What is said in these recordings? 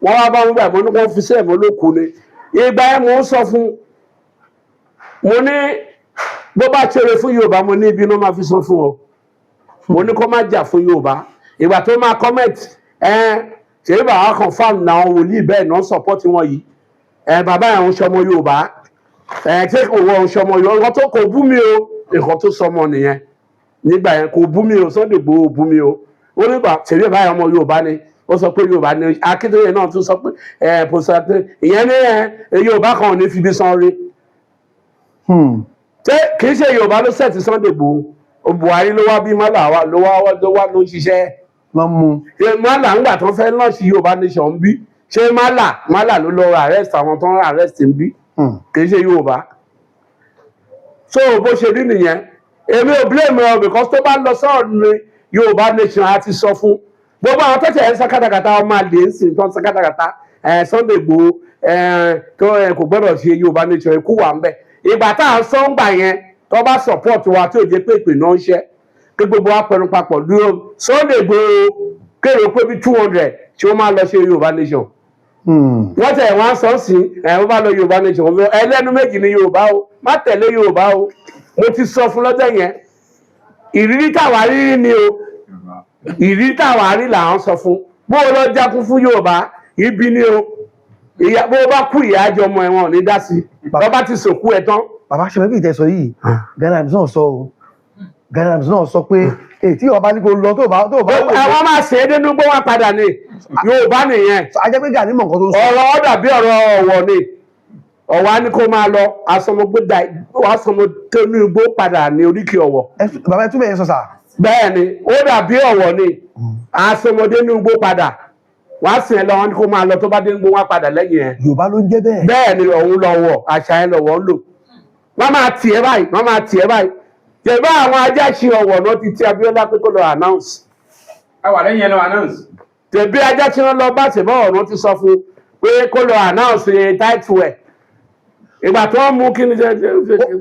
Wọ́n wá bá wọn gbà, mo ní kó fi sílẹ̀, mo ló kú ni. Ìgbà yẹn, mo ń sọ fún, mo ní bó bá ṣeré fún Yorùbá, mo ní ibi náà máa fi san fún ọ. Mo ní kó má jà fún Yorùbá. Ìgbà tó máa comment, ẹ ṣèyí, bàbá confam náà, wòlíì bẹ́ẹ̀ náà support wọn yìí. Ẹ bàbá yẹn ń ṣọmọ Yorùbá, ẹ ṣé kò wọ ń ṣọmọ Yorùbá? Nǹkan tó kò bú mi o, nǹkan tó sọmọ nìyẹn nígbà yẹn. Kò bú mi o, Sunday Igboho bú mi o. Ó ní bá ṣèyí bàbá yẹn, ọmọ Yorùbá ni. Ó sọ pé Yorùbá ni. Akíntóyè náà tún sọ pé ẹ pòsò pé ìyẹn ní ẹ Yorùbá kan ò ní fi bí san rí. Ṣé kì í ṣe Yorùbá ló set Sunday Igboho? Buhari ló wá bí mọ́là wa ló wá, ló wá, ló ń ṣiṣẹ́. Wọ́n mú. Ṣé mọ́là ńgbà tó fẹ́ launch Yorùbá nation ń bí, ṣé mọ́là mọ́là ló lọ arrest àwọn tó ń arrest ń bí? Kì í ṣe Yorùbá. So bó ṣe rí nìyẹn. Èmi ò blame ẹ, because tó bá lọ sọ́ọ̀ ní Yorùbá nation, á ti sọ fún gbogbo àwọn tó tẹ̀ ń sá kátàkátà, ọmọ àlè ń sìn tó ń sá kátàkátà ẹ̀ Sunday Igboho ẹ̀ tó ẹ̀ kò gbọ́dọ̀ ṣe Yorùbá nation, ikú wà ń bẹ̀. Ìgbà tá à ń sọ ń gbà yẹn, tó bá support wa, tí ò jẹ́ pé ìpè náà ń ṣẹ́ kí gbogbo wa pẹnu papọ̀ dúró, Sunday Igboho kéèrè pé bí 200 tí ó máa lọ ṣe Yorùbá nation. Wọ́n tẹ̀ wọ́n á sọ sí ẹ̀, wọ́n bá lọ Yorùbá nation, wọ́n fẹ́ ẹlẹ́nu méjì ní Yorùbá o, má tẹ̀lé Yorùbá o. Mo ti sọ fún lọ́jọ́ yẹn, ìrírí táwa rí ni o, ìrírí táwa rí là ń sọ fún. Bó o lọ jagun fún Yorùbá, ibi ni o. Ìyá bó o bá kú, ìyá àjọ ọmọ ẹ̀wọ̀n ò ní dá sí bọ́ bá ti sòkú ẹ̀ tán. Bàbá, ṣe mẹ́bí ìtẹ̀sọ yìí, Gani Adams náà sọ o. Gani Adams náà sọ pé èyí tí ọba ní kò lọ tó bá wò. Àwọn máa ṣe é nínú gbó wọn padà ní Yorùbá nìyẹn. A jẹ́ pé Gani mọ̀ nǹkan tó ń sọ. Ọ̀rọ̀ ó dàbí ọ̀rọ̀ Ọ̀wọ̀ ni. Ọ̀wọ̀ á ní kó máa lọ, asọmọgbé tó ní igbó padà ní oríkì Ọ̀wọ̀. Bàbá, ẹ túbọ̀ yẹn sọ sà. Bẹ́ẹ̀ ni, ó dàbí Ọ̀wọ̀ ni, asọmọdé ní igbó padà, wàá sìn ẹ lọ, wọn ní kó máa lọ, tó bá dé nígbó, wọn padà lẹ́yìn ẹ. Yorùbá ló ń jẹ́ bẹ́ẹ̀. Bẹ́ẹ̀ ni, òun lọ́wọ́ àṣà ẹ lọ́wọ́ ń lò. Wọ́n máa tì ẹ́ báyìí, wọ́n máa tì ẹ́ báyìí. Tẹ̀bá àwọn ajáṣe Ọ̀wọ̀ náà ti ti Abíọ́lá pé kó lọ announce. A wà lẹ́yìn ẹ̀ náà announce. Tẹ̀bí ajáṣe wọn lọ bá tẹ̀bá ọ̀run ti sọ fún pé kó lọ announce title ẹ̀. Ìgbà tó ń mú kí ni ṣe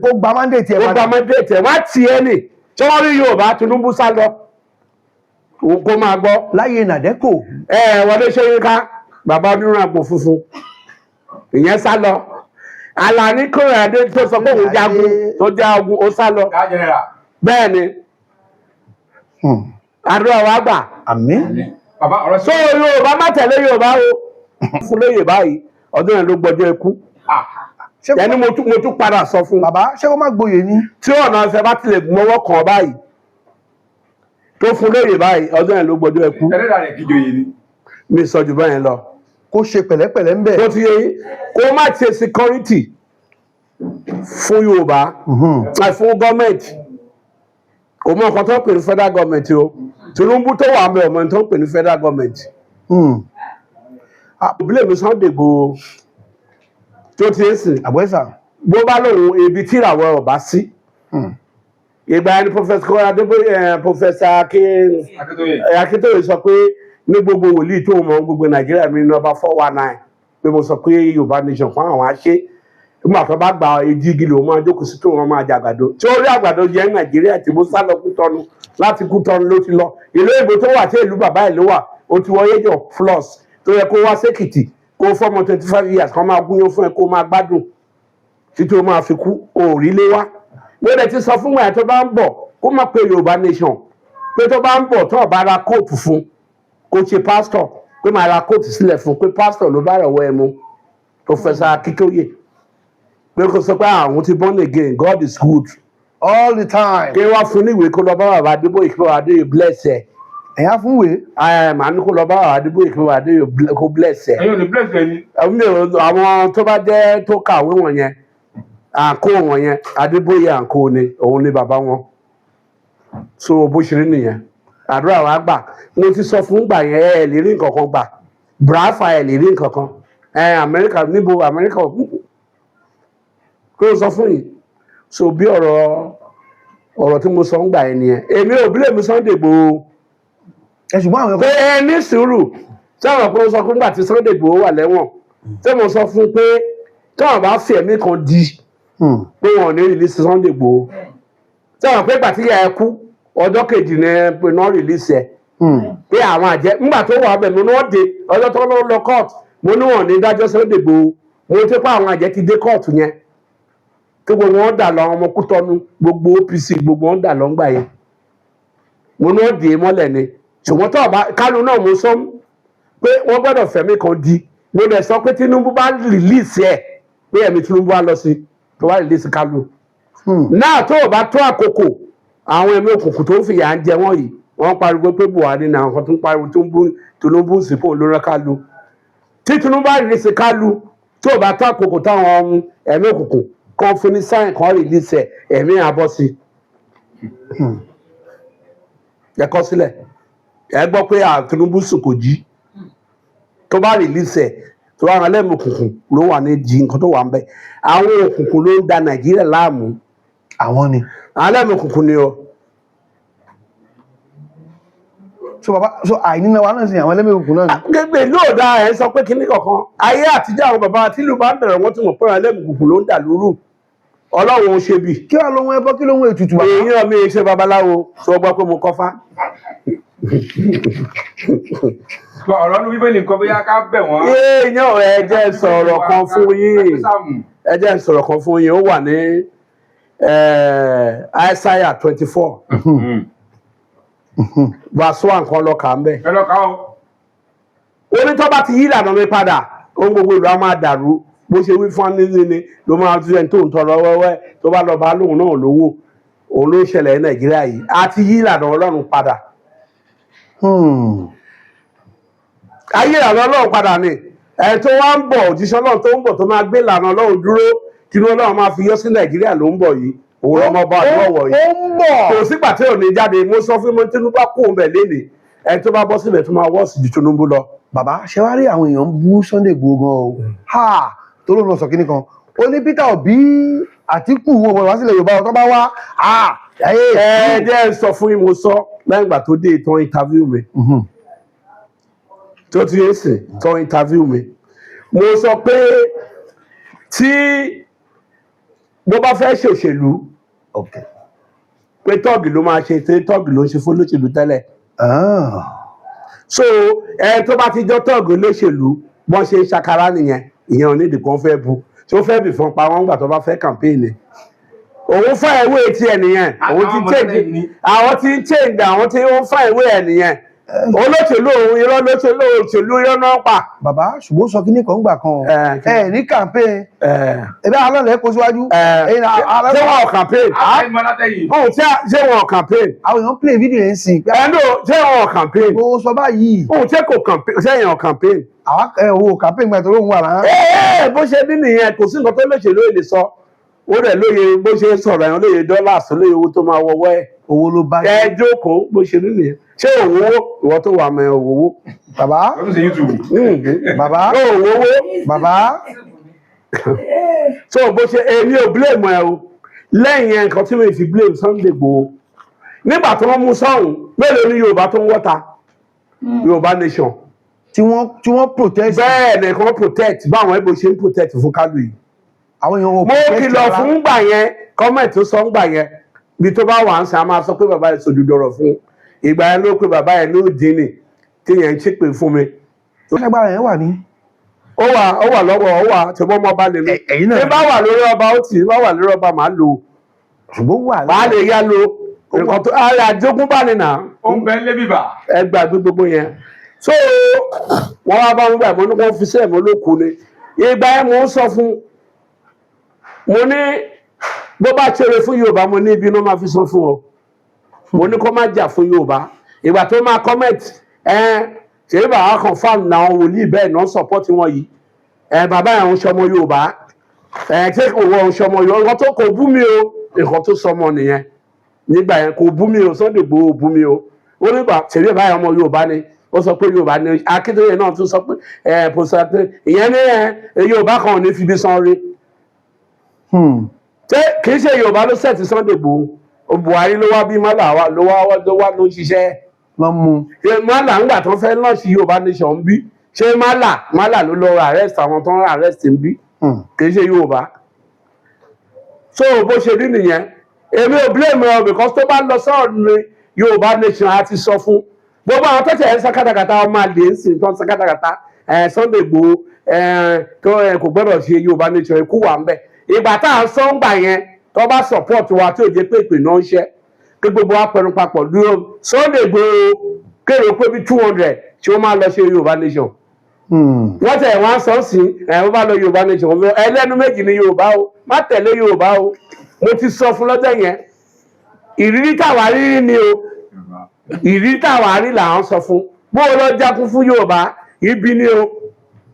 Ó gba mandate ẹ̀ ó gba padà. Mandate ẹ̀, wọ́n á tì ẹ́ nì. Tí wọ́n rí Yorùbá, Tinubu sá lọ, kó máa gbọ́. Láyé NADECO. Ẹ Wọlé Ṣóyínká, bàbá onírun àpò funfun, ìyẹn sá lọ. Àlàní Kóyàdé tó sọ pé òun jagun, tó jagun, ó sá lọ. Ká general. Bẹ́ẹ̀ ni. Àdúrà wa gbà. Àmín. Bàbá, ọ̀rọ̀ So Yorùbá, má tẹ̀lé Yorùbá o. Fún lóye báyìí, ọdún yẹn ló gbọ́jọ́ ikú. Ah. Ṣé kó ẹni mo tún padà sọ fún Bàbá, ṣé kó má gboyè ni? Tí ọ̀nà ọ̀sẹ̀ bá tilẹ̀ mọ́wọ́ kàn báyìí, tó fún lóye báyìí, ọdún yẹn ló gbọ́jọ́ ikú. Ẹlẹ́dàá rẹ̀ kíjòyè ni. Mi sọ jù báyẹn lọ. Kó ṣe pẹ̀lẹ́pẹ̀lẹ́ ń bẹ̀. Tó ti yé yín, kó má ṣe security fún Yorùbá, àì fún gọ́ọ̀mẹ̀ntì. Kò mọ nǹkan tó ń pè ní federal government o. Tinubu tó wà mẹ́ ọmọ tó ń pè ní federal government. Òbílẹ̀ mi, Sunday Igboho tó ti ń sìn, Àbọ̀ẹ́sà. Bó bá lòun ibi tí ìràwọ̀ ọ̀bá sí, ìgbà ẹni Professor Adébóyè, Professor Akin Akíntóyè. Akíntóyè sọ pé ní gbogbo wòlíì tó mọ gbogbo Nàìjíríà, mi nọ́mbà 419, pé mo sọ pé Yorùbá nation fún àwọn àṣẹ. Nígbà tó bá gba ejì igi lòun máa jókòó sí, tó wọn máa jẹ àgbàdo tí ó rí àgbàdo jẹ ní Nàìjíríà. Tí mo sá lọ Kútọnu, láti Kútọnu ló ti lọ ìlú èbó tó wà, tí ìlú bàbá ẹ̀ ló wà. Ó ti wọ age of plus tó yẹ kó wá sékìtì, kó fọmọ 25 years kan máa gúnyán fún ẹ, kó máa gbádùn títí ó máa fi kú. Òòrí lé wá. Mo dẹ̀ ti sọ fún ẹ̀, tó bá ń bọ̀, kó má pe Yorùbá nation, pé tó bá ń bọ̀, tó bá ra coat fún, kó ṣe pásítọ̀, pé máa ra coat sílẹ̀ fún, pé pásítọ̀ ló bá rẹ̀ wọ ẹ mu. Professor Akíntóyè, pé kó sọ pé àwọn ti born again, God is good all the time. Kí wọ́n fún níwèé, kó lọ bá bàbá Adébóyè, kí bàbá Adébóyè bless ẹ. Ẹ̀yà fún wèé. Ẹ màá ní kó lọ bá bàbá Adébóyè, kí bàbá Adébóyè kó bless ẹ. Ẹ̀yin ò ní bless ẹ ni. Àwọn tó bá jẹ́ tó kàwé wọ̀nyẹn, àǹkó wọ̀nyẹn, Adébóyè àǹkó ni, òun ni bàbá wọn. So bó ṣe rí nìyẹn. Àdúrà wa gbà. Mo ti sọ fún gbà yẹn, ẹ lè rí nǹkan kan gbà brafa, ẹ lè rí nǹkan kan ẹ Amẹ́ríkà níbo, Amẹ́ríkà kí ló sọ fún yìí. So bí ọ̀rọ̀ tí mo sọ ń gbà yẹn nìyẹn. Èmi ò bí lèmi Sunday Igboho. Ẹ ṣùgbọ́n àwọn pé ẹ ní sùúrù, sọ̀rọ̀ pé ó sọ fún gbà tí Sunday Igboho wà lẹ́wọ̀n, tí mo sọ fún pé tí wọ́n bá fi ẹ̀mí kan di pé wọn ò ní release Sunday Igboho, sọ̀rọ̀ pé ìgbà tí ìyá ẹ kú, ọjọ́ kejì ni pé náà release ẹ̀, pé àwọn àjẹ́ ńgbà tó wà bẹ̀ mí ni wọ́n dé ọjọ́ tó lọ court. Mo ní wọn ní dájọ́ Sunday Igboho. Mo ti pa àwọn àjẹ́ ti dé kóòtù yẹn, kí gbogbo wọn dà lọ, àwọn ọmọ Kútọ́nù, gbogbo OPC, gbogbo wọn dà lọ ńgbà yẹn. Mo ní wọn dè é mọ́lẹ̀ ni. Ṣùgbọ́n tó ọba Kánú náà, mo sọ pé wọ́n gbọ́dọ̀ fẹ̀mí kan di. Mo dẹ̀ sọ pé Tinubu bá release ẹ̀, pé ẹ̀mí Tinubu á lọ sí tó bá release Kánú náà. Tó o bá tó àkókò, àwọn ẹ̀mí òkùnkùn tó ń fìyà ń jẹ wọ́n yìí, wọ́n pariwo pé Buhari ní àwọn kan tó ń pariwo tó ń bú Tinubu sípò ló rán Kálù. Tí Tinubu bá release Kálù, tó o bá tó àkókò, táwọn ọmọ ẹ̀mí òkùnkùn kan fún ní sign kan release ẹ̀, ẹ̀mí àbọ̀ sí. Ẹ kọ sílẹ̀, ẹ gbọ́ pé à Tinubu sùn kò jí. Tó bá release ẹ̀, tó bá rán lẹ́mìí òkùnkùn ló wà ní jí nǹkan tó wà ń bẹ. Àwọn òkùnkùn ló ń da Nàìjíríà láàmú. Àwọn ni. Àwọn lẹ́mìí òkùnkùn ni o. So bàbá, so àìníná wa náà sì àwọn ẹlẹ́mìí òkùnkùn náà ni. Gbẹgbẹ ìlú ọ̀dà ẹ̀ ń sọ pé kinní kankan. Ayé àtijọ́, àwọn bàbá tí ìlú bá ń bẹ̀rẹ̀, wọ́n ti mọ̀ pé àwọn ẹlẹ́mìí òkùnkùn ló ń dà lóru. Ọlọ́run ń ṣe bì. Kí wàá lóhun ẹbọ, kí lóhun ètùtù, bàbá? Èèyàn mi ṣe babaláwo tó gbọ́ pé mo kọ́fá. Ọ̀rọ̀ nu Bíbélì nǹkan, bóyá ká bẹ̀ wọ́n. Èèyàn, ẹ jẹ́ n sọ̀rọ̀ kan fún yín. Ẹ jẹ́ n sọ̀rọ̀ kan fún yín. Ó wà ní Isaiah 24 verse 1 kan, lọ kà ń bẹ̀. Ẹ lọ ká o. Ó ní tó bá ti yí ìlànà mi padà, ohun gbogbo ìlú á máa dàrú. Bó ṣe wí fún ní ní ló máa tún ẹni tó ń tọrọ wẹ́wẹ́ tó bá lọ bá lóun náà lówó. Òun ló ń ṣẹlẹ̀ ní Nàìjíríà yìí. A ti yí ìlànà Ọlọ́run padà. Ayé ìlànà Ọlọ́run padà ni. Ẹ̀ tó wá ń bọ̀, òjíṣẹ́ Ọlọ́run tó ń bọ̀, tó máa gbé ìlànà Ọlọ́run dúró, tí inú Ọlọ́run máa fi yọ sí Nàìjíríà ló ń bọ̀ yìí. Òun lọ́mọ bá àdúrà wọ̀ yìí. Ó ń bọ̀. Kò sígbà tí ò ní jáde. Mo sọ fún mi, Tinubu bá kú òun bẹ̀ lénìí, ẹni tó bá bọ́ síbẹ̀ tó máa wọ́ọ̀sì ju Tinubu lọ. Bàbá, ṣe wá rí àwọn èèyàn ń bú Sunday Igboho gan o, ha, tó ló ń lọ sọ kínní kan, ó ní Peter Obi, Àtíkù wọn wọ́n wá sílẹ̀ Yorùbá tó bá wá ha. Ẹ jẹ́ n sọ fún yín, mo sọ lẹ́yìn ìgbà tó dé ìtàn interview mi, tó ti yé sìn tán interview mi, mo sọ pé tí bó bá fẹ́ ṣòṣèlú, pé tọ́ọ̀gì ló máa ṣe, tí tọ́ọ̀gì ló ń ṣe fún olóṣèlú tẹ́lẹ̀. So ẹ tó bá ti jọ tọ́ọ̀gì olóṣèlú, bọ́n ṣe ń ṣàkárá nìyẹn. Ìyẹn ò ní ìdí kan fẹ́ bu tí ó fẹ́ bì fún pa wọ́n gbà tó bá fẹ́ campaign. Òun fà ìwé tiẹ̀ nìyẹn. Òun ti Àwọn change. mọ̀lẹ́bí ni. Àwọn ti ń change, àwọn tí ó ń fà ìwé ẹ̀ nìyẹn. Olóṣèlú òun, irọ́ lóṣèlú, òṣèlú irọ́ náà pa. Bàbá, ṣùgbọ́n sọ kínní kan gbà kan. Ẹ, ẹ ní campaign. Ẹ, Ẹbí alọ́lẹ̀ kó síwájú. Ẹ, ẹ̀yin ṣé wọn ò campaign? Àtẹ̀yìn mọ́ látẹ̀yìn. Òun tí ṣé wọn ò campaign? Àwọn èèyàn play video yẹn sìn pé Ẹnu ṣé wọn ò campaign? ó sọ báyìí. Òun ṣé kò campaign? Ṣé èèyàn campaign? Àwa ẹ wo campaign gbà tó lóun wà lára. Ẹ bó ṣe ní nìyẹn. Kò sí nǹkan tó lóṣèlú lè sọ. Ó rẹ̀ lóye bó ṣe sọ̀rọ̀ ẹ̀yàn, lóye dọ́là, lóye owó tó máa wọwọ́ ẹ̀. Owó ló bá. Ẹ jókòó, bó ṣe ní nìyẹn. Ṣé òwòwò ìwọ tó wà mọ òwòwò? Bàbá. Ó tún ṣe YouTube. Bàbá. Òwòwò. Bàbá. So bó ṣe, èmi ò blame ẹ o. Lẹ́yìn yẹn, nǹkan tí mo fi blame Sunday Igboho, nígbà tí wọ́n mú sọ́hùn, mélòó ní Yorùbá tó ń wọ́ta Yorùbá nation? Tí wọ́n protest. Bẹ́ẹ̀ nìkan protect báwọn ẹbí ṣe ń protect fún Kálù yìí. Àwọn èèyàn ò Mo protest kìlọ̀ rárá. fún gbà yẹn, comment tó sọ ń gbà yẹn, bí tó bá wà ń sàn, á máa sọ pé bàbá yẹn sòdodo ọ̀rọ̀ fún ìgbà yẹn, ló pé bàbá yẹn ló dín ní tí yẹn ń ṣépè fún mi. Agbára yẹn wà ní. Ó wà lọ́wọ́, ó wà tí wọ́n mọ́ bá lè mi. Ẹ̀yin náà. Tí bá wà lórí ọba, ó tì í bá wà lórí ọba, màá lò ó. Ṣùgbọ́n wà. Màá lè yá lo nǹkan tó ara àjogúnbá ni nà. Ó ń bẹ ń lé bíbà. Ẹ gbàgbé gbogbo yẹn. So wọ́n wá bá wọn gbà, mo ní wọ́n fi sílẹ̀, mo ló kú ni. Ìgbà yẹn, mo ń sọ fún, mo ní bó bá ṣeré fún Yorùbá, mo ní ibi iná máa fi san fún ọ. Mo ní kó má jà fún Yorùbá. Ìgbà tó máa comment, ẹ ṣèyí bàbá confam náà, wòlíì bẹ́ẹ̀ náà support wọn yìí. Ẹ bàbá yẹn ń ṣọmọ Yorùbá, ẹ tí kò wọ ń ṣọmọ Yorùbá. Nǹkan tó kò bú mi o, nǹkan tó sọmọ nìyẹn nígbà yẹn. Kò bú mi o, Sunday Igboho bú mi o. Ó nígbà ṣèyí bàbá yẹn ọmọ Yorùbá ni. Ó sọ pé Yorùbá ni. Akíntóye náà tún sọ pé ẹ pòsò ìyẹn ní ẹ Yorùbá kan ò ní fi bí san rí. Ṣé kì í ṣe Yorùbá ló set Sunday Igboho? Buhari ló wá bí mọ́là wa ló wá ló wá ló ń ṣiṣẹ́. Lọ mú. Ṣé mọ́là ńgbà tó fẹ́ launch Yorùbá nation ń bí, ṣé mọ́là ló lọ arrest àwọn tó ń arrest ń bí? Kì í ṣe Yorùbá. So bó ṣe rí nìyẹn. Èmi ò blame ẹ because tó bá lọ sọ́ọ̀ ní Yorùbá nation, á ti sọ fún gbogbo àwọn tó tẹ̀ ń sá kátàkátà, ọmọ àlè ń sìn tó ń sá kátàkátà. Sunday Igboho tó kò gbọ́dọ̀ ṣe Yorùbá nation, ikú wà ń bẹ̀. Ìgbà tá à ń sọ ń gbà yẹn, tó bá support wa, tí ò jẹ́ pé ìpè náà ń ṣẹ́ kí gbogbo wa pẹnu papọ̀ dúró, Sunday Igboho kéré pé bí 200 tí ó máa lọ ṣe Yorùbá nation. Wọ́n tẹ̀ wọ́n á sọ sí ẹ̀, wọ́n bá lọ Yorùbá nation, wọ́n fẹ́ ẹlẹ́nu méjì ní Yorùbá o, má tẹ̀lé Yorùbá o. Mo ti sọ fún lọ́jọ́ yẹn, ìrírí táwa rí ni o, ìrírí táwa rí là ń sọ fún. Bó o lọ jagun fún Yorùbá, ibi ni o.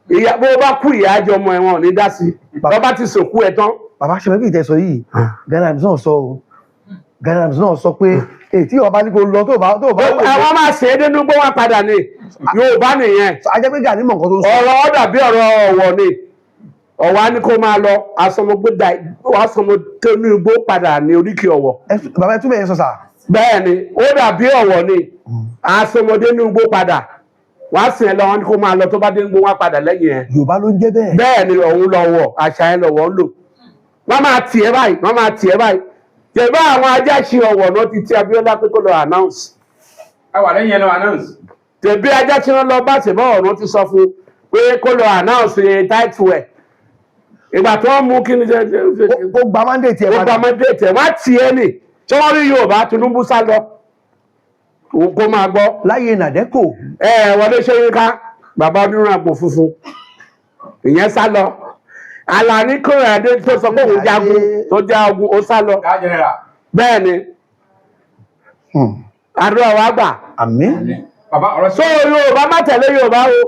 Ìyá, bó o bá kú, ìyá àjọ ọmọ ẹ̀wọ̀n ò ní dá sí tó bá ti sòkú ẹ̀ tán. Bàbá, ṣe mẹ́bí ìtẹ̀sọ yìí, Gani Adams náà sọ o. Gani Adams náà sọ pé èyí tí ọba ní kò lọ tó bá wò. Àwọn máa ṣe é dénú gbó wọn padà ní Yorùbá nìyẹn. A jẹ́ pé Gani mọ̀ nǹkan tó ń sọ. Ọ̀rọ̀ ó dàbí ọ̀rọ̀ Ọ̀wọ̀ ni. Ọ̀wọ̀ á ní kó máa lọ asọmọgbé igbó padà ní oríkì Ọ̀wọ̀. Bàbá, ẹ túbọ̀ yẹn sọ sà. Bẹ́ẹ̀ ni, ó dàbí Ọ̀wọ̀ ni, asọmọdé ní igbó padà, wàá sìn ẹ lọ, wọn ní kó máa lọ, tó bá dé igbó wọn padà lẹ́yìn ẹ. Yorùbá ló ń jẹ́ bẹ́ẹ̀. Bẹ́ẹ̀ ni, òun lọ́wọ́ àṣà ẹ lọ́wọ́ ń lò. Wọ́n máa tì ẹ́ báyìí, wọ́n máa tì ẹ́ báyìí. Tẹ̀bá àwọn ajáṣe Ọ̀wọ̀ náà ti ti Abíọ́lá pé kó lọ announce. A wà lẹ́yìn ẹ̀ náà announce. Tẹ̀bí ajáṣe náà lọ bá tẹ̀bá ọ̀run ti sọ fún pé kó lọ announce title ẹ̀. Ìgbà tó ń mú kí ni jẹ́? Ó gba mandate ẹ̀ Ó gba padà. mandate ẹ̀, wọ́n á tì ẹ́ nì. Tí wọ́n rí Yorùbá, Tinubu sá lọ, kó máa gbọ́. Láyé NADECO. Ẹ Wọlé Ṣóyínká, bàbá onírun àpò funfun, ìyẹn sá lọ. Àlàní Kóyàdé tó sọ pé òun jagun, tó jagun, ó sá lọ. Ká general. Bẹ́ẹ̀ ni. Àdúrà wa gbà. Àmín. Bàbá, ọ̀rọ̀ So Yorùbá, má tẹ̀lé Yorùbá o.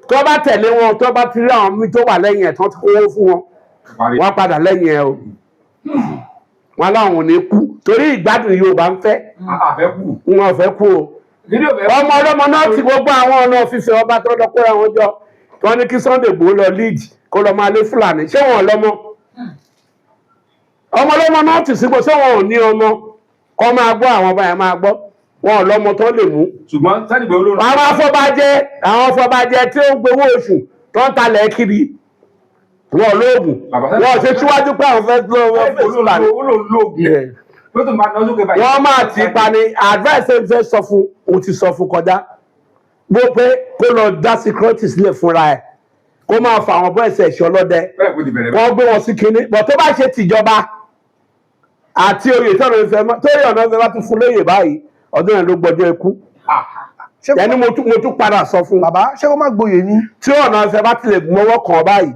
Tó bá tẹ̀lé wọn, tó bá ti rí àwọn mi tó wà lẹ́yìn ẹ̀ tó ti kówó fún wọn, parí. wọ́n padà lẹ́yìn ẹ̀ o. Wọn láwọn ò ní kú torí ìgbádùn Yorùbá ń fẹ́. Àfẹ́ kù. Wọn ò fẹ́ kú o. Fídíò fẹ́. Ọmọ ọlọ́mọ náà ti gbogbo àwọn ọ̀nà fífẹ́ ọba tó lọ kóra wọn jọ, tí wọ́n ní kí Sunday Igboho lọ lead, kó lọ máa lé Fúlàní. Ṣé wọn lọ́mọ? Ọmọ ọlọ́mọ náà ti sípò, ṣé wọn ò ní ọmọ kọ́ máa gbọ́? Àwọn ọba yẹn máa gbọ́, wọn ò lọ́mọ tó lè mú. Ṣùgbọ́n Sunday Igboho ló ń. Àwọn afọbajẹ tí ó ń gbowó oṣù tó ń talẹ̀ kiri, wọn ò lóògùn. Wọn ò ṣe síwájú pé àwọn fẹ́ lọ́wọ́ Fúlàní. Ó lò lóògùn. Tó tó máa lọ sókè báyìí. Wọ́n máa ti pa ni. Advice ẹ̀ fẹ́ sọ fún òun, ti sọ fún kọjá bó pé kó lọ dá security sílẹ̀ fúnra ẹ̀, kó máa fa àwọn boys ẹ̀ṣọ́ lọ́dẹ. Bẹ́ẹ̀ kò ti bẹ̀rẹ̀ bẹ́ẹ̀. Wọ́n gbé wọn sí kinní bọ̀, tó bá ṣe tìjọba àti oyè tọ́nà ìfẹ́ torí ọ̀nà ìfẹ́ bá tún fún lóyè báyìí, ọdún yẹn ló gbọ́jọ́ ikú. Ṣé ẹni mo tún padà sọ fún. Bàbá, ṣé kó má gboyè ni? Tí ọ̀nà ìfẹ́ bá tilẹ̀ mọ́wọ́ kàn báyìí,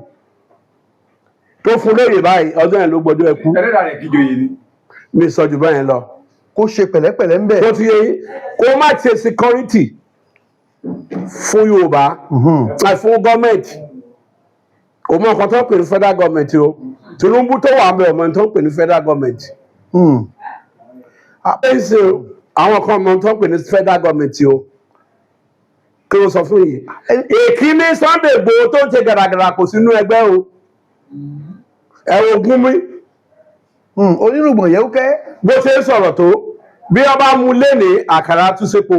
tó fún lóyè báyìí, ọdún yẹn ló gbọ́jọ́ ikú. Ẹlẹ́dàá rẹ̀ kíjòyè ni. Mi sọ jù báyẹn lọ. Kó ṣe pẹ̀lẹ́pẹ̀lẹ́ ń bẹ̀. Tó ti yẹ yín, kó má ṣe security fún Yorùbá, fún gọ́ọ̀mẹ̀ntì. Kò mọ nǹkan tó ń pè ní federal government o. Tinubu tó wà mẹ́ ọmọ tó ń pè ní federal government. Ṣé àwọn kan mọ tó ń pè ní federal government o? Kí ló sọ fún yìí? Èkíní, Sunday Igboho tó ń ṣe gàràgàrà kò sínú ẹgbẹ́ o. Ẹ wo Gúnmi. Onírùngbọ̀n yẹ́wó kẹ́. Bó ṣe ń sọ̀rọ̀ tó, bí ọba mú léni, àkàrà túnṣepo.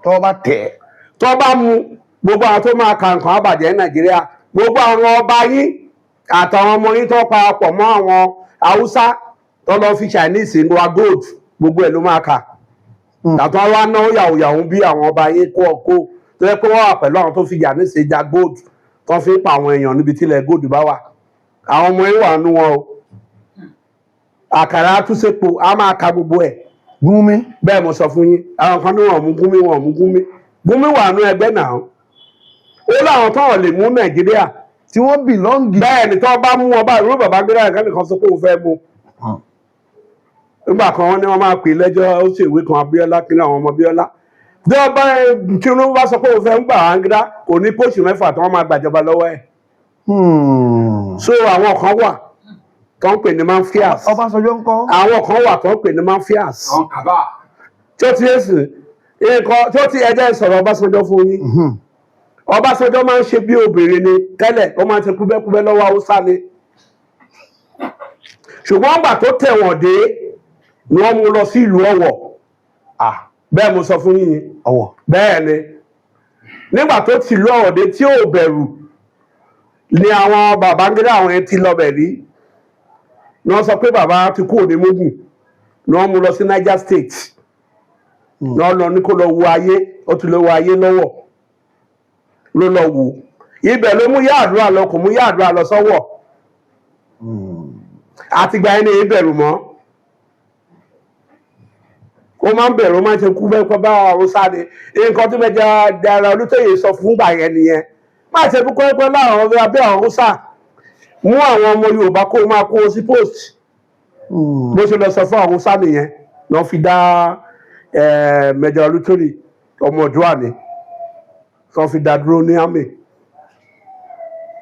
Tọ́ bá tẹ̀. Tó bá mú gbogbo àwọn tó máa ka nǹkan àbàjẹ́ ní Nàìjíríà, gbogbo àwọn ọba yín àtàwọn ọmọ yín tó parapọ̀ mọ́ àwọn Haúsá tó lọ fi Chinese ń wa gold, gbogbo ẹ̀ ló máa kà. Tàtọ́ wá náwó yàwùyàwù bí àwọn ọba yín kó ọkó tó yẹ pé wọ́n wà pẹ̀lú àwọn tó fi Chinese ja gold, tó fi ń pa àwọn èèyàn níbi tílẹ̀ gold bá wà. Àwọn ọmọ yín wà nú wọn o. Àkàrà àtúnṣepo, á máa ka gbogbo ẹ̀. Gúnmi. Bẹ́ẹ̀ mo sọ fún yín. Àwọn kan ní wọn mú Gúnmi, wọn mú Gúnmi. Gúnmi wà nú ẹgbẹ́ náà, ó láwọn tó lè mú Nàìjíríà. Tí wọ́n belong. Bẹ́ẹ̀ ni, tó bá mú wọn báyìí, irú bàbá gbéra ẹ̀ka nìkan sọ pé òun fẹ́ mú. Nígbà kan, wọ́n ní wọ́n máa pè lẹ́jọ́, ó sì ìwé kan Abíọ́lá, kí ní àwọn ọmọ Abíọ́lá bí wọ́n bá Tinubu bá sọ pé òun fẹ́ ń gbà Babangida, kò ní pósù 6 tí wọ́n máa gbàjọba lọ́wọ́ ẹ̀. So àwọn kan wà tó ń pè ní mafias. Ọbásanjọ́ ńkọ́? Àwọn kan wà tó ń pè ní mafias. Àwọn kàbá. Tí ó ti yé sìn nǹkan tí ó ti ẹjẹ́ sọ̀rọ̀ Ọbásanjọ́ fún yín. Ọbásanjọ́ máa ń ṣe bí obìnrin ni tẹ́lẹ̀, ó máa ń ṣe kúbẹ́kúbẹ́ lọ́wọ́ Haúsá ni. Ṣùgbọ́n ìgbà tó tẹ̀wọ̀n dé ni wọ́n mú lọ sí ìlú Ọ̀wọ̀. Bẹ́ẹ̀ mo sọ fún yín. Ọ̀wọ̀. Bẹ́ẹ̀ ni, nígbà tó ti ìlú Ọ̀wọ̀ dé, tí ò bẹ̀rù ni àwọn Babangida, àwọn yẹn ti lọ bẹ̀ rí ni wọ́n sọ pé bàbá ti kúrò ní mugun, ni wọ́n mú lọ sí Niger State, ni wọ́n lọ ní kó lọ wo ayé. Ó ti lọ wo ayé lọ́wọ́. Ló lọ wò ibẹ̀, ló mú Yar'Adua lọ, kò mú Yar'Adua lọ sọ́wọ́. Àtìgbà yẹn ni ìbẹ̀rù mọ́. Ó máa ń bẹ̀rù, ó máa ń ṣe kú bẹ́ẹ̀ kọ́ bá Haúsá ni. Nǹkan tí Major General Olútóyè sọ fún gbà yẹn nìyẹn: má ṣe kú pẹ́pẹ́ láwọn abẹ́ àwọn Haúsá, mú àwọn ọmọ Yorùbá kó máa kó sí post. Bó ṣe lọ sọ fún àwọn Haúsá nìyẹn, lọ́ fi dá Major Olútóyè, ọmọ Oòduà ni, tó fi dá dúró ní army.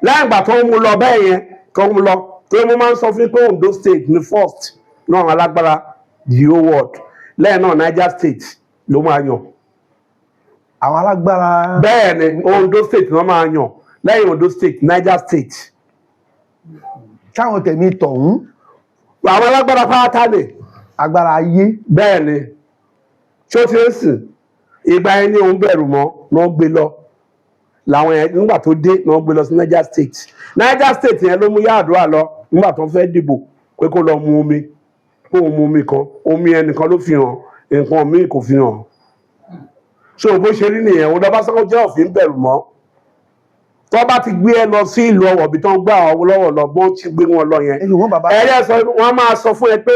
Lẹ́yìn ìgbà tó ń mú lọ bẹ́ẹ̀ yẹn, tó ń mú lọ, tó mú máa ń sọ fún pé Ondo State ní first náà alágbára the whole world. Lẹ́yìn náà, Niger State ló máa yàn. Àwọn alágbára. Bẹ́ẹ̀ ni, Ondo State ló máa yàn, lẹ́yìn Ondo State, Niger State. Táwọn tẹ̀mí tọ̀hún. Àwọn alágbára pátá ni. Agbára ayé. Bẹ́ẹ̀ ni. Tó ti ń sìn ìgbà yẹn ní òun bẹ̀rù mọ́ náà gbé lọ làwọn yẹn. Nígbà tó dé náà gbé lọ sí Niger State. Niger State yẹn ló mú Yar'Adua lọ nígbà tó fẹ́ dìbò, pé kó lọ mu omi, kó mu omi kan. Omi ẹnìkan ló fi hàn, nǹkan míì kò fi hàn. So bó ṣe rí nìyẹn. Òun Ọbásanjọ́ òfin bẹ̀rù mọ́. Tó bá ti gbé ẹ lọ sí ìlú Ọ̀wọ̀ bí tó ń gbà Awólọ́wọ̀ lọ, bó ti gbé wọn lọ yẹn, Ẹ ṣùgbọ́n bàbá. Ẹ̀yẹ sọ, wọ́n máa sọ fún ẹ pé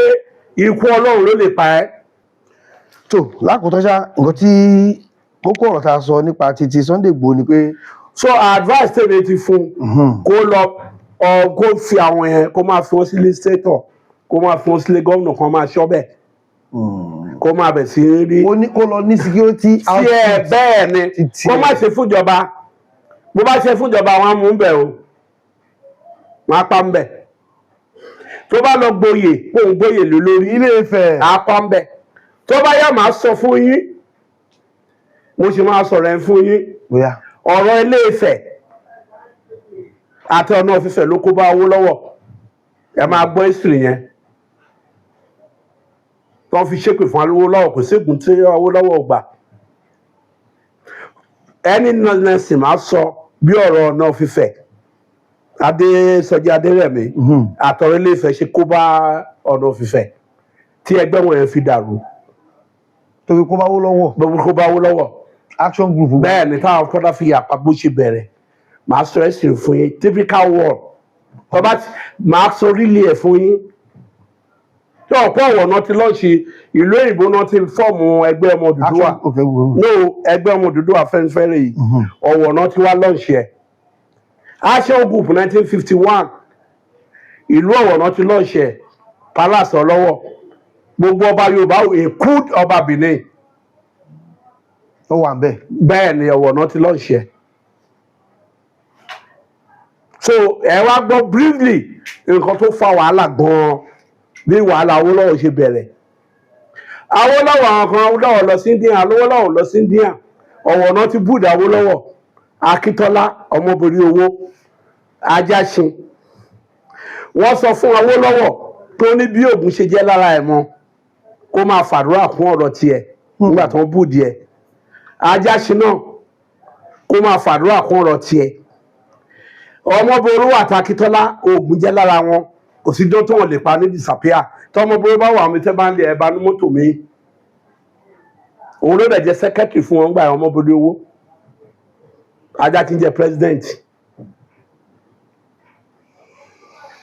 ikú Ọlọ́run ló lè pa ẹ́. Tó lákòótọ́ ṣá, nǹkan tí kókó ọ̀rọ̀ tá a sọ nípa titi Sunday Igboho ni pé So advice tèmi ti fún, kó lọ ọ, kó fi àwọn yẹn, kó máa fi wọn sílé senator, kó máa fi wọn sílé gómìnà kan, máa ṣọ́ bẹ́ẹ̀, kó máa bẹ̀ sí rí. Ó ní kó lọ ní security. Sí ẹ, bẹ́ẹ̀ ni. Títí kó ẹ. má ṣe fúnjọba. Bó bá ṣe fúnjọba, wọn á mú un bẹ̀ o, wọn á pa ń bẹ̀. Tó bá lọ gboyè, kó ń gboyè lé lórí Ilé Ifẹ̀. Á pa ń bẹ̀. Tó bá yá, màá sọ fún yín, mo sì máa sọ̀rọ̀ ẹ̀ fún yín. Bóyá. Ọ̀rọ̀ Ilé Ifẹ̀ àti Ọ̀nà Ifẹ̀ ló kó bá Awólọ́wọ̀. Ẹ máa gbọ́ history yẹn tó fi ṣépè fún Awólọ́wọ̀. Kò ségun tí Awólọ́wọ̀ gbà. Ẹni nọ́ọ̀sì máa sọ bí ọ̀rọ̀ Ọ̀nà Ifẹ̀, Adésọjí Adérẹ̀mí àtọ̀rọ̀ Ilé Ifẹ̀ ṣe kó bá Ọ̀nà Ifẹ̀ tí ẹgbẹ́ wọn yẹn fi dàrú. Tó fi kó bá wó lọ́wọ́. Gbogbo kó bá Awólọ́wọ̀. Action Group. Bẹ́ẹ̀ ni, táwọn kọ́dá fi yàpá bó ṣe bẹ̀rẹ̀, màá sọ ẹ̀sìn fún yín. Typical war tọ́ba màá sọ rílì ẹ̀ fún yín. Tí ọ̀pọ̀ ọ̀wọ̀ náà ti lọ́ọ̀ṣì ìlú òyìnbó náà ti form ẹgbẹ́ ọmọ Odùduwà. Action, okay, wo. No, ẹgbẹ́ ọmọ Odùduwà Afẹ́nifẹ́re yìí, Ọ̀wọ̀ náà ti wá launch ẹ̀. Action Group, 1951, ìlú Ọ̀wọ̀ náà ti launch ẹ̀, Palace Ọlọ́wọ̀. Gbogbo ọba Yorùbá, include ọba Benin. Ó wà ń bẹ̀. Bẹ́ẹ̀ ni, Ọ̀wọ̀ náà ti launch ẹ̀. So ẹ wá gbọ́ briefly nǹkan tó fa wàhálà gan-an, bí wàhálà Awólọ́wọ̀ ṣe bẹ̀rẹ̀. Awólọ́wọ̀, àwọn kan, Awólọ́wọ̀ lọ sí India, Awólọ́wọ̀ lọ sí India, Ọ̀wọ̀ náà ti búdà Awólọ́wọ̀. Akíntọ́lá, ọmọbìnrin owó Ajáṣin, wọ́n sọ fún Awólọ́wọ̀ tó ní bí ògùn ṣe jẹ́ lára ẹ̀ mọ́, kó máa fàdúrà kún ọ̀rọ̀ tiẹ̀ nígbà tó ń bùdí ẹ̀. Ajáṣin náà, kó máa fàdúrà kún ọ̀rọ̀ tiẹ̀. Ọmọbìnrin àti Akíntọ́lá, oògùn jẹ́ lára wọn. Kò sí dán tó wọn lè pa ní disappear. Tọmọbìnrin bá wà mí, tẹ́ bá ń lé ẹ bá ní mọ́tò mi, òun ló dẹ̀ jẹ́ secretary fún wọn gbà. Ọmọbìnrin owó ajá ti ń jẹ́ president.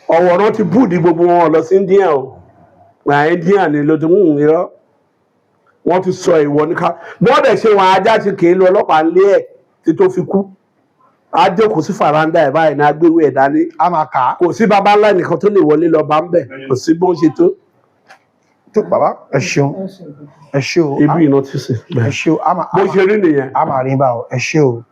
Ọ̀wọ̀ náà ti búùdì gbogbo wọn lọ sí India o. Wà India ni ló ti ń irọ́. Wọ́n ti sọ ìwọ ní ká bọ́ọ̀dẹ̀ ṣe wọn. Ajá ti kì í lọ ọlọ́pàá ńlé ẹ̀ tí tó fi kú. Á jókòó sí faranda ẹ̀ báyìí ní agbéwé ẹ̀ dání. A máa kà á. Kò sí baba ńlá nìkan tó lè wọlé lọ bá ń bẹ̀. Kò sí bó ń ṣe tó. Tó bàbá, ẹ ṣeun, ẹ ṣe o. Ibi iná ti sè. Ẹ ṣe o, a máa Bó ṣe rí nìyẹn. A máa rí bá o. Ẹ ṣe o.